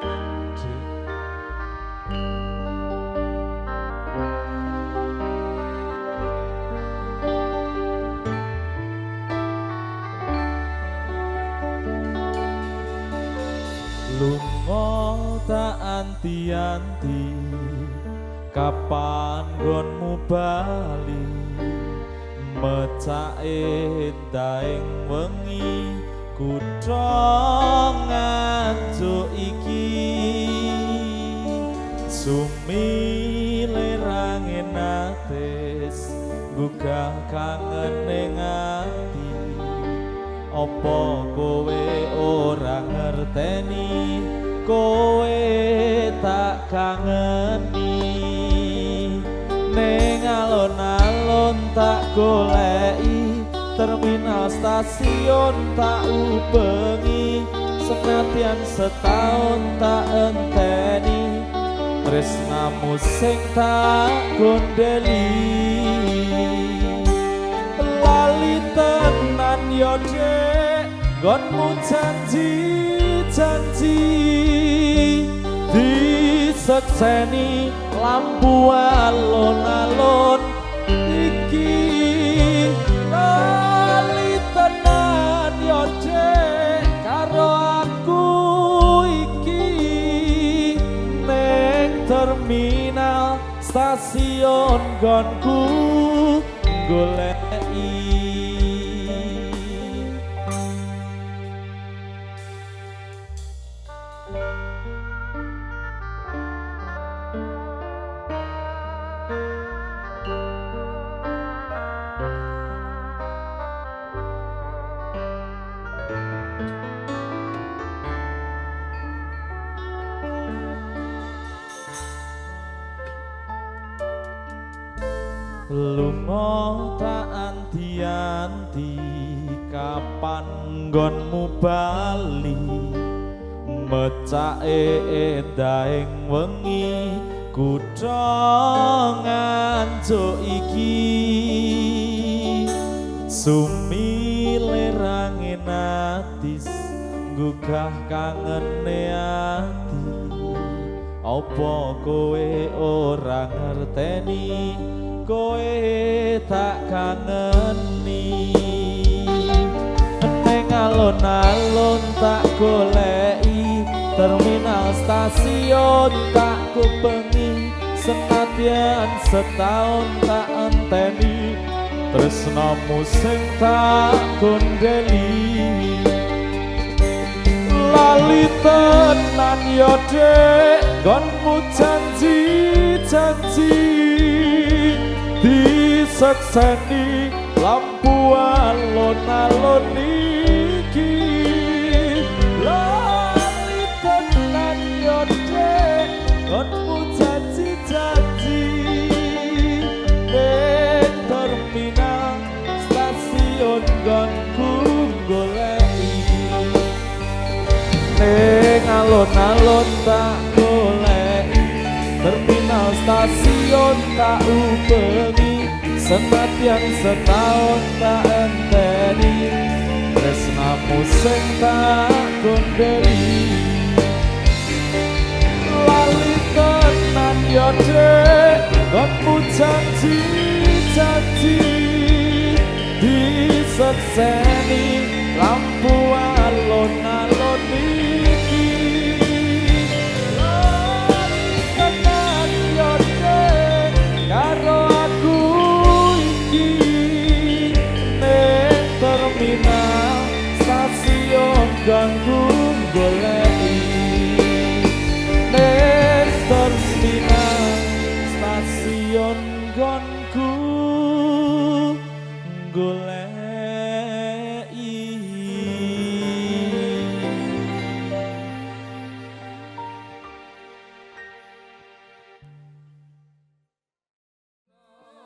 Dek. Lunga tak anti-anti, kapan nggonmu bali? Mecake endaing wengi, kutha Nganjuk iki. Sumilir angin atis, gugah kangen ning ati. Apa kowe ora ngerteni, kowe tak kangeni? Ning alon-alon tak goleki, terminal stasiun tak ubengi, senadyan setahun tak enteni, tresnamu sing tak gondeli. Lali tenan yo Dek, nggonmu janji-janji disekseni lampu alon-alon iki. Lali tenan yo Dek, karo aku iki, ning terminal stasiun nggonku goleki. Lunga tak anti-anti, kapan nggonmu bali? Mecake endaing wengi, kutha Nganjuk iki. Sumilir angin atis, gugah kangene ati. Apa kowe ora ngerteni, kowe tak kangeni? Ning alon-alon tak goleki, terminal stasiun tak kubengi, senadyan setahun tak enteni, tresnamu sing tak gondeli. Lali tenan yo Dek, nggonmu janji-janji disekseni lampu alon-alon iki. Lali tenan yo Dek, nggonmu janji-janji ning terminal stasiun nggonku goleki. Ning alon-alon tak goleki, terminal stasiun tak ubengi, senadyan setahun tak enteni, tresnamu sing tak gondeli. Lali tenan yo Dek, nggonmu janji-janji disekseni lampu alon-alon iki. Lali tenan yo Dek, karo aku iki, ning terminal stasiun nggonku goleki. Ning terminal stasiun nggonku